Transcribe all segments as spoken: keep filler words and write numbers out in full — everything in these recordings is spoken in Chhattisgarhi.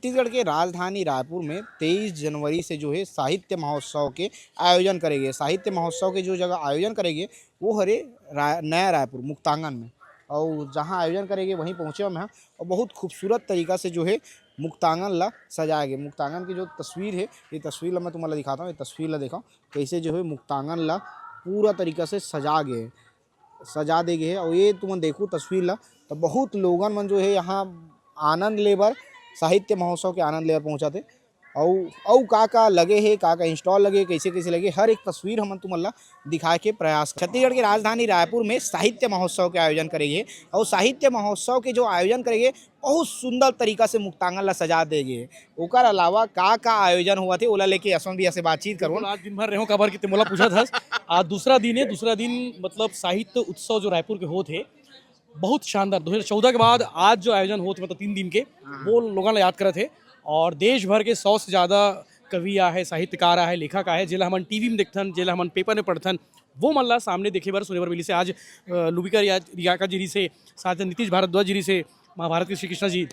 छत्तीसगढ़ के राजधानी रायपुर में तेईस जनवरी से जो है साहित्य महोत्सव के आयोजन करे गे। साहित्य महोत्सव के जो जगह आयोजन करे गे, वो हरे रा-, नया रायपुर मुक्तांगन में। और जहाँ आयोजन करे गे, वहीं पहुँचे हन मैं। और बहुत खूबसूरत तरीका से जो है मुक्तांगन ला सजाए गे। मुक्तांगन की जो तस्वीर है, ये तस्वीर ला मैं तुम्हारा दिखाता हूँ। ये तस्वीर ला देखो, कैसे जो है मुक्तांगन ला पूरा तरीका से सजा गे, सजा दे गे हे। और ये तुमन देखू तस्वीर ला, तो बहुत लोगन मन जो है यहाँ आनंद ले बर साहित्य महोत्सव के आनंद ले बर पहुँचत हे। अउ अउ का का लगे हे, का का स्टॉल लगे, कैसे कैसे लगे, हर एक तस्वीर हमन तुमन ला दिखाए के प्रयास कर। छत्तीसगढ़ के राजधानी रायपुर में साहित्य महोत्सव के आयोजन करे गे हे। अउ साहित्य महोत्सव के जो आयोजन करे गे हे, बहुत सुंदर तरीका से मुक्तांगन ला सजा दे गे हे। ओकर अलावा का का आयोजन होवत हे, ओला लेके यशवंत भैया से बातचीत करबो। बिल्कुल, आज दिन भर रहे हो, काबर कि ते मोला पूछत हस। आज दूसरा दिन है, दूसरा दिन मतलब साहित्य उत्सव जो रायपुर के होत हे, बहुत शानदार। दो हज़ार चौदह के बाद आज जो आयोजन होत, मतलब तीन दिन के, हाँ। वो लोगन ला याद करत हे। और देश भर के सौ से ज्यादा कवि आहे, साहित्यकार आहे, लेखक आहे, जेला हमन टीवी में देखथन, जेला हमन पेपर में पढ़थन, वो मन ला सामने देखे बर, सुने बर मिलिस हे। आज, अ, लुबिका रिया-, रियाका जी रिहिस हे, साथ नीतीश भारद्वाज जी रिहिस हे, महाभारत के श्री कृष्णा जी,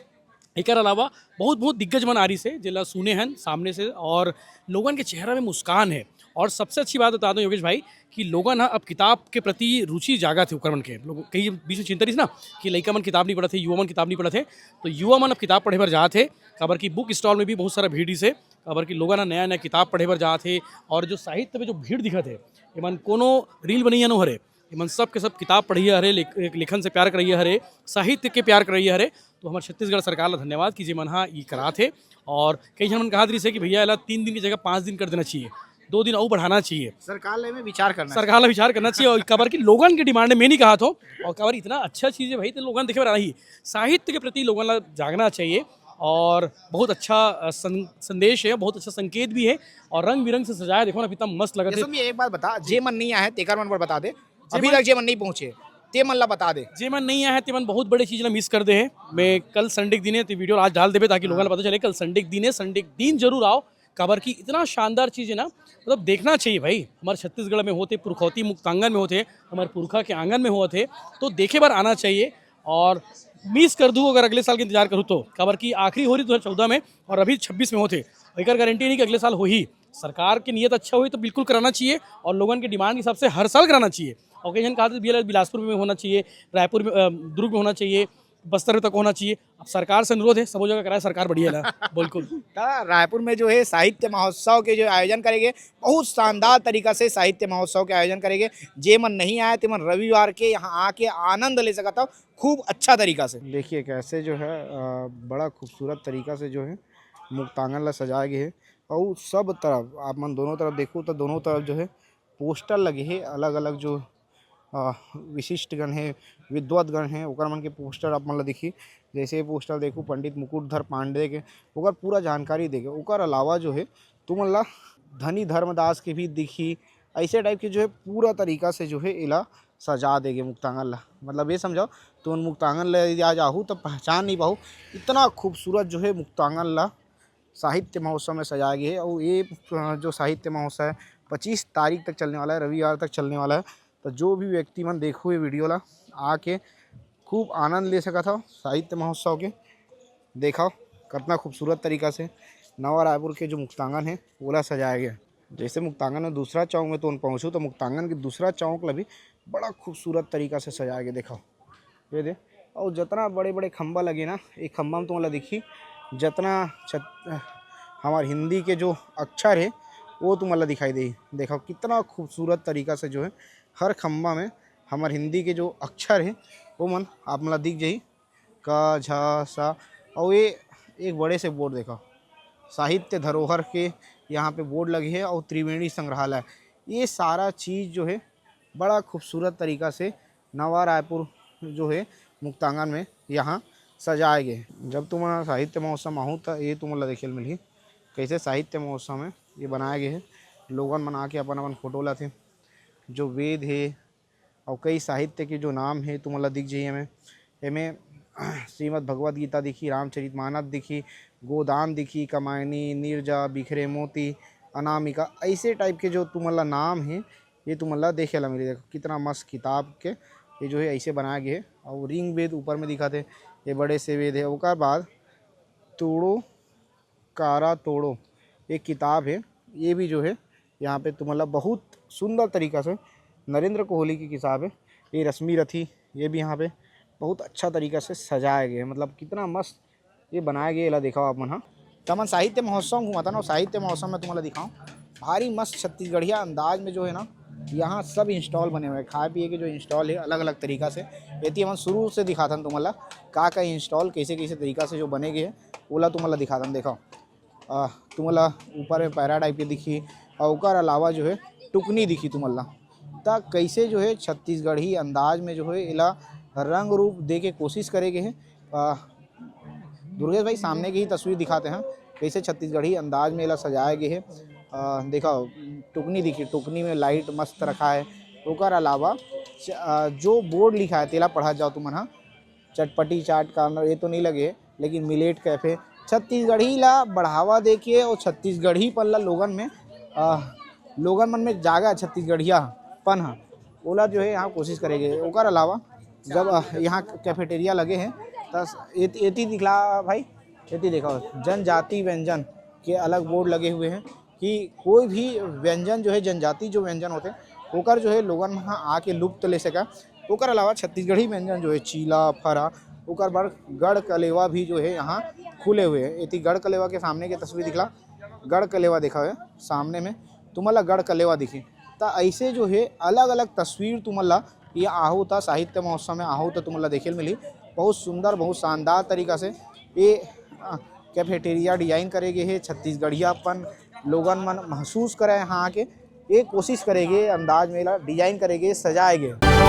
एकर अलावा बहुत, बहुत दिग्गज मन आ रिहिस हे, जेला सुने हन सामने से, और लोगन के चेहरा में मुस्कान हे। और सबसे अच्छी बात बता दूं योगेश भाई, कि लोगन ह अब किताब के प्रति रुचि जागत हे, ओकर मन के। लोग कई बीच में चिंता रहिस ना कि लइका मन किताब नहीं पढ़त हे, युवा मन किताब नहीं पढ़त हे, तो युवा मन अब किताब पढ़े बर जात हे, काबर कि बुक स्टॉल में भी बहुत सारा भीड़ रहिस हे, काबर कि लोगन ह नया-नया किताब पढ़े बर जात हे। और जो साहित्य में जो भीड़ दिखत हे, एमन कोनो रील बनइया नो हरे, एमन सब के सब किताब पढ़इया हरे, लेख-, लेखन से प्यार करइया हरे, साहित्य के प्यार करइया हरे। तो हमर छत्तीसगढ़ सरकार ला धन्यवाद कि जेमन ह ई करात हे। और कई झन मन कहत रहिस हे कि भैया, एला तीन दिन की जगह पाँच दिन कर देना चाहिए, दो दिन अउ बढ़ाना चाहिए। सरकार ला एमे विचार करना सरकार ला विचार करना चाहिए। और काबर कि लोगन के डिमांड में नहीं कहा थो, और काबर इतना अच्छा चीज है भाई, तो लोगन देखे बर आही। साहित्य के प्रति लोगन ला जागना चाहिए। और बहुत अच्छा, अ, सं-, संदेश है, बहुत अच्छा संकेत भी है। और रंग बिरंग से सजाया, देखो ना, कितना मस्त लगत हे। यशवंत, ये एक बात बता, जे मन नहीं आए, तेकर मन बर बता दे, अभी तक जे मन नहीं पहुंचे, ते मन ला बता दे। जे मन नहीं आए, ते मन बहुत बड़े चीज ला मिस कर दे हे। मैं कल संडे के दिन है, ते वीडियो आज डाल देबे, ताकि लोगन ला पता चले, कल संडे के दिन है, संडे के दिन जरूर आओ, काबर कि इतना शानदार चीज है ना, मतलब देखना चाहिए भाई। हमारे छत्तीसगढ़ में होते, पुरखौती मुक्तांगन में होते, हमारे पुरखा के आंगन में होते, तो देखे बर आना चाहिए। और मिस कर दू अगर अगले साल के इंतजार करूँ तो, काबर कि आखिरी हो रही दो हज़ार चौदह में और अभी छब्बीस में होते, एकर गारंटी नहीं कि अगले साल होही। सरकार की नीयत अच्छा होही तो बिल्कुल कराना चाहिए, और लोगन के डिमांड के हिसाब से हर साल कराना चाहिए। और कई झन कहत हे, "भैया, बिलासपुर में होना चाहिए, रायपुर में, अ, दुर्ग में होना चाहिए, बस्तर में तक होना चाहिए।" अब सरकार से अनुरोध है, सबो जगह कराए, सरकार बढ़िया ला। बिल्कुल। त रायपुर में जो है साहित्य महोत्सव के जो आयोजन करे गे, बहुत शानदार तरीका से साहित्य महोत्सव के आयोजन करे गे। जे मन नहीं आए, ते मन रविवार के यहाँ आके आनंद ले सकत हो, खूब अच्छा तरीका से। देखिए कैसे जो है, अ, बड़ा खूबसूरत तरीका से जो है मुक्तांगन ला सजाए गे हे। अउ सब तरफ आप मन दोनों तरफ देखो तो दोनों तरफ जो है पोस्टर लगे हे, अलग-अलग जो, अ, विशिष्ट गण हे, विद्वत गण हे, ओकर मन के पोस्टर आप मन ला दिखी। जैसे ये पोस्टर देखो पंडित मुकुटधर पांडे के, ओकर पूरा जानकारी देके, ओकर अलावा जो है तुमन ला धनी धर्मदास के भी दिखी। ऐसे टाइप के जो है पूरा तरीका से जो है एला सजा देगे मुक्तांगन ला। मतलब ये समझो, तुमन मुक्तांगन ला यदि आज आहू तो पहचान नहीं पाहू, इतना खूबसूरत जो है मुक्तांगन ला साहित्य महोत्सव में सजाया गया है। और ये, अ, जो साहित्य महोत्सव है पच्चीस तारीख तक चलने वाला है, रविवार तक चलने वाला है। तो जो भी व्यक्ति मन देखो ये वीडियो ला, आके खूब आनंद ले सकत हो साहित्य महोत्सव के। देखो कितना खूबसूरत तरीका से नवा रायपुर के जो मुक्तांगन है ओला सजाया गया है। जैसे मुक्तांगन में दूसरा चौक में तुमन पहुँचू तो मुक्तांगन के दूसरा चौक ला भी बड़ा खूबसूरत तरीका से सजाया गया। देखो ये दे, और जितना बड़े बड़े खंबा लगे ना, ये खंबा में तुमन ला दिखी, जितना छत-, हमार हिंदी के जो अक्षर है वो तुमन ला दिखाई दे। देखो कितना खूबसूरत तरीका से जो है हर खंबा में हमार हिंदी के जो अक्षर है वो मन आप मन ला दिख जाही, क, झ, स। और ये एक बड़े से बोर्ड देखो, साहित्य धरोहर के यहाँ पे बोर्ड लगे है और त्रिवेणी संग्रहालय, ये सारा चीज़ जो है बड़ा खूबसूरत तरीका से नवा रायपुर जो है मुक्तांगन में यहाँ सजाए गए। जब तुम साहित्य महोत्सव में आहू तो ये तुमन ला देखे ल मिलही कैसे साहित्य महोत्सव में ये बनाए गए है। लोगन मन आके अपन अपन फोटो लाथे, जो वेद है और कई साहित्य के जो नाम है तुमन ला दिख जाही एमे। एमे श्रीमद् भगवत गीता दिखी, रामचरित मानस दिखी, गोदान दिखी, कामायनी, नीरजा, बिखरे मोती, अनामिका, ऐसे टाइप के जो तुमन ला नाम है ये तुमन ला देखे ला मिली। देखो कितना मस्त किताब के ये जो है ऐसे बनाया गया है। और ऋग्वेद ऊपर में दिखत है, ये बड़े से वेद है। ओकर बाद तूणो कारा तोड़ो, एक किताब है, ये भी जो है यहाँ पे तुमन ला बहुत सुंदर तरीका से, नरेंद्र कोहली की किताब है, ये रश्मि रथी, ये भी यहाँ पे बहुत अच्छा तरीका से सजाया गया है। मतलब कितना मस्त ये बनाया गया, एला देखा आप मन हा। त हमन साहित्य महोत्सव घूमत हन, अउ साहित्य महोत्सव में तुमन ला दिखाऊं, भारी मस्त छत्तीसगढ़िया अंदाज में जो है ना, यहाँ सब स्टॉल बने हुए हैं, खाए पिए के जो स्टॉल है अलग अलग तरीका से। एती हमन शुरू से दिखाथन तुमन ला, का का स्टॉल कैसे कैसे तरीका से जो बने गए है, ओला तुमन ला दिखाथन। देखो, आ, तुमन ला ऊपर में पैरा टाइप के दिखी, और ओकर अलावा जो है टुकनी दिखी तुमन ला। त कैसे जो है छत्तीसगढ़ी अंदाज में जो है एला रंग रूप दे के कोशिश करे गए है। आ, दुर्गेश भाई, सामने की ही तस्वीर दिखाते हैं, कैसे छत्तीसगढ़ी अंदाज में एला सजाए गए है। आ, देखा, टुकनी दिखी, टुकनी में लाइट मस्त रखा है। ओकर अलावा च-, आ, जो बोर्ड लिखा है, तेला पढ़ा जाओ तुमन हा, चटपटी चाट कॉर्नर, ये तो नहीं लगे, लेकिन मिलेट कैफे, छत्तीसगढ़ी ला बढ़ावा दे के और छत्तीसगढ़ीपन ला लोगन में, आ, लोगन मन में जागा छत्तीसगढ़ियापन हा, ओला जो है यहाँ कोशिश करे गए। ओकर अलावा जब, आ, यहाँ कैफेटेरिया लगे हैं, त एत-, एती दिखला भाई, एती देखा, जनजाति व्यंजन के अलग बोर्ड लगे हुए हैं कि कोई भी व्यंजन जो है, जनजाति जो व्यंजन होते, ओकर जो है लोगन मन ह आके लुत्फ ले सका। ओकर अलावा छत्तीसगढ़ी व्यंजन जो है, चीला, फरा, ओकर बर गढ़ कलेवा भी जो है यहाँ खुले हुए हैं। एती गढ़ कलेवा के सामने के तस्वीर दिखला, गढ़ कलेवा देखा है सामने में, तुमन ला गढ़ कलेवा दिखी। त ऐसे जो है अलग अलग तस्वीर तुमन ला, ये आहू त साहित्य महोत्सव में आहू त तुमन ला देखे ल मिली। बहुत सुंदर, बहुत शानदार तरीका से ये, अ, कैफेटेरिया डिजाइन करे गए है। छत्तीसगढ़ियापन लोगन मन महसूस करे यहाँ आके, ये कोशिश करे गए, अंदाज में एला डिजाइन करे गए, सजाए गए।